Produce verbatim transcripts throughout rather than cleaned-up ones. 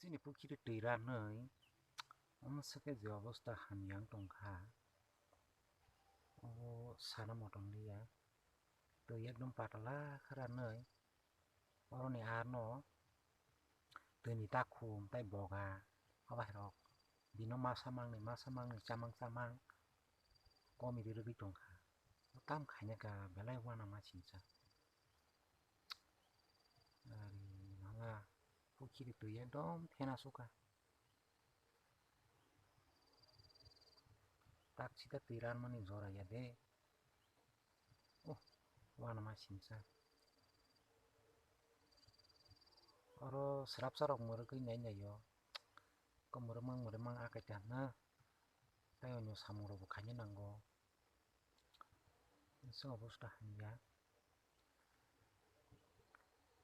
Chini pukhiri twi ranwi omo swkhe je obosta hamya wng tongkha. Obo sana motom liya. Twi ekdom patala khe ranwi oroni ano twini takhum tei boga, obo hai rok bino masa mangni, masa mangni, chamang chamang komiri rwgwi tongkha. Tam khaina ka belai uanama singcha. Ari manga pukhiri twi ekdom phena sukha. Tak sita twi ranmani jora ya de. Oh, uanama singcha. Oro srapsa rok mwrwgwi nai naio. Ko mwrwmang mwrwmang akai ta hwna. Tei onyo samung rokbo khaina nango. Chwng obosta hamya.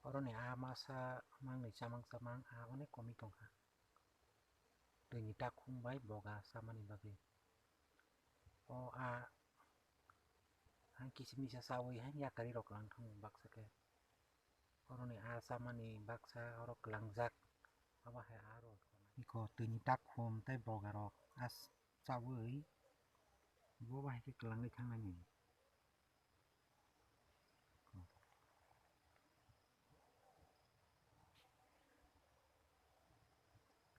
Oroni a masa mangni chamang chamang a onek komwi tongkha. Twini takhum bai boga chamani bagwi. O a hai kisa misa chawi hai yakarwi rok lang thango baksa khe. Oroni a chamani baksa oro kwlangjak. Abo hai aro iko twini takhum tei boga rok a chawi bo bai khe kwlangwi thangnani.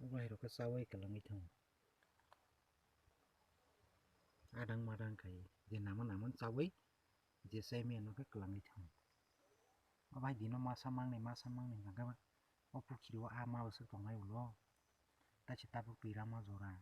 Bo hai rok khe chawi kwlangwi thango. Adang madang khai je namo namo chawi je chai mano khe kwlangwi thango. Obo hai dino masa mangni masa mangni hwnka khe o pukhiri o a ma bwswk tongnai ulo. Taisa tabuk twi rama jora.